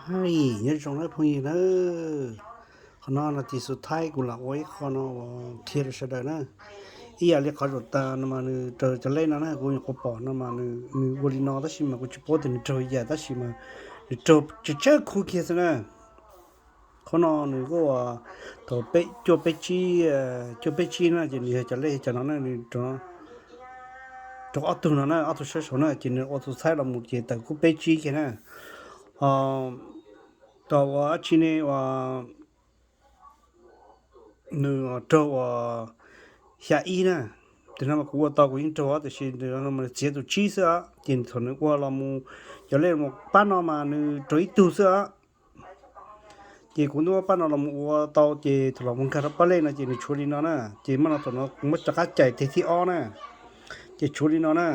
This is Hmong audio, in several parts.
Hais nyob zoo na phooj ywg na, qhov no no tis xus thaib kuv lam ua ib qho no uas qhia rau sawv daws na. Ib yam li qhov zaum tas no mas nws raug cov lej no na, kuv nyuam qhuav pom no mas nws ua li no tab sis mas kuv tsis paub tias nws raug yam tab sis mas nws raug tsawg tsawg khub kiag xwb na. Qhov no nws kuj thaum peb cuaj peb tsib, cuaj peb tsib na ces nws yog cov lej cov no na, nws raug ob tug no na, ob tug sab saud na ces nws ua tus thaib los mus ces tawm khub peb tsib kiag na. Ho tau ua dab tsi ne, ua nws raug ua xya ib na. Tam no mas kuv ua tau kuv yeej raug tiam sis nws txiav tus tsib xwb os, ces thaum nws ua los mus cov lej mus pab no mas nws raug ib tug xwb os. Ces kuv ntuj pab no los mus ua tau ces thaum los mus nkag rau pab lej no ces nws tshuav li no na. Ces maj no thaum no kuv muab rov qab cais teg thib ob na, ces tshuav li no na.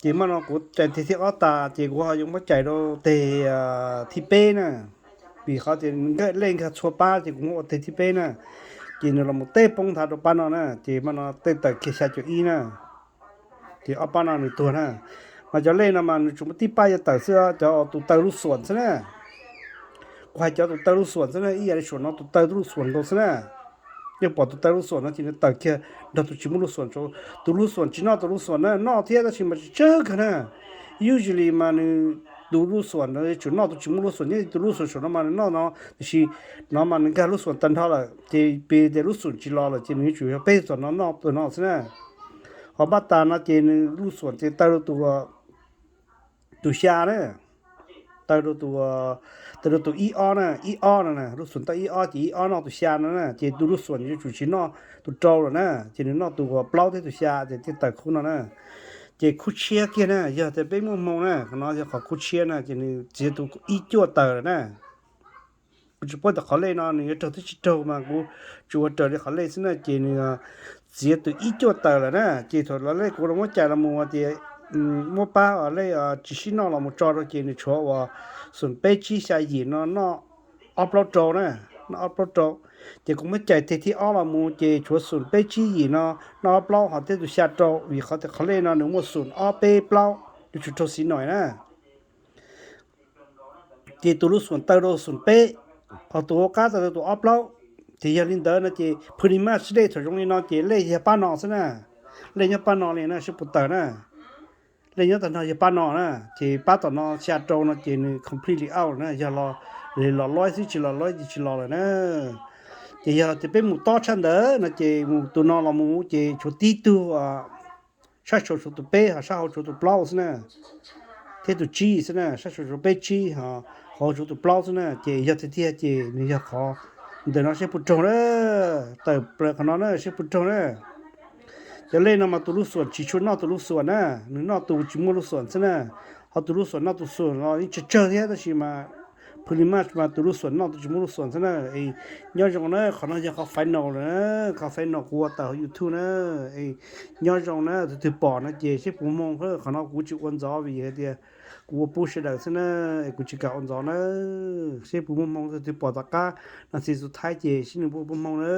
Ces maj no kuv cais teg thib ob tas ces kuv ho yuav muab cais rau teg thib peb na, vim qhov tias lej nkag txhua pab ces kuv muab ua teg thib peb na. Ces nws los mus teb poob nthav rau pab no na, ces maj no tej tawm kiag xya caum ib na. Ces ob pab no nws tuag na. Mas cov lej no mas nws tsuas muaj tib pab yuav tawm xwb, cov tus taw lub xuam xwb na. Kuv hais cov tus taw lub xuam xwb na, ib yam li suam no tus taw lub xuam nkaus xwb na. Yog pom tus taw lub xuam no ces nws tawm kiag nrog tus tsis muaj lub xuam. Tus lub xuam tsis noj tus lub xuam na, noj thiab tab sis mas tsis tsawg kawg na. Usually mas nws tus lub xuam no yuav tsum noj tus tsis muaj lub xuam, nyob tus lub xuam saum no mas nws noj no, tiam sis no mas nws nkag lub xuam tag nrho lawm ces pib tias lub xuam tsis los lawm ces nws yuav tsum yog peb tug no noj tus no xwb na. Ho npaj tas no ces nws lub xuam ces taw rau tus, tus xya na, taw rau tus, taw rau tus ib ob na, ib ob no na, lub xuam taw ib ob ces ib ob noj tus xya no na, ces tus lub xuam yuav tsum tsis noj tus rau lawm na, ces nws noj tus plaub thiab tus xya ces thiaj tawm khub no na. Ces khub tshiab kiag na, yog tias peb muaj hmoo na, qhov no yog qhov khub tshiab na, ces nws txiav tus ib cuaj tawm lawm na. Kuv tsis paub tias qhov lej no nws yuav raug thiab tsis raug mas kuv tsuas ua raws li qhov lej xwb na, ces nws txiav tus ib cuaj tawm lawm na. Ces thaum los lej kuv los muab cais los mus tias muab pab lej tsis sib noj los mus tso rau ces nws tshuav uas xoom peb tsib xya yim no noj ob plaub rau na, noj ob plaub rau. Ces kuv muab cais teg thib ob los mus ces tshuav xoom peb tsib yim no noj ob plaub ho thiab tus xya rau, vim qhov tias qhov lej no nws muaj xoom ob peb plaub, yuav tsum raug xiv noim na. Ces tus lub xuam taw rau xoom peb, ho tus hauv qab taw rau tus ob plaub. Ces yog li ntawd no ces pretty much lej thaum zoo li no ces lej yog pab no xwb na. Lej nyob pab no li na, seb puas tawm na. Lej nyob tag nrho yog pab no na, ces pab tom no xya rau no ces nws completely out na, yog los, los loib xwb, tsis los loib ces tsis los lawm na. Ces yog tias peb mus tob tshaj ntawd no ces mus tus no los mus ces tshuav tib tug, sab saud tshuav tus peb ho sab hauv tshuav tus plaub xwb na, thiab tus tsib xwb na, sab saud tshuav peb tsib ho hauv tshuav tus plaub xwb na. Ces yog tiag tiag ces nws yog qhov ntawm no seb puas raug na, tawm plaws qhov no na seb puas raug na. Cov lej no mas tus lub xuam tsis tshua noj tus lub xuam na, nws noj tus tsis muaj lub xuam xwb na. Ho tus lub xuam noj tus xuam los yeej tsawg tsawg thiab tab sis mas pretty much mas tus lub xuam noj tus tsis muaj lub xuam xwb na. Es nyob zoo na, qhov no yog qhov final lawm na, qhov final kuv ua tawm hauv YouTube na. Es nyob zoo na, tus twg pom no ces seb puas hmoo, qhov no kuv tsis ua ntxov vim hais tias kuv ua pub sawv daws xwb na, es kuv tsis kam ua ntxov na. Seb puas muaj hmoo, tus twg pom tom qab no ntxiv xus thaib ces seb nws puas muaj hmoo na.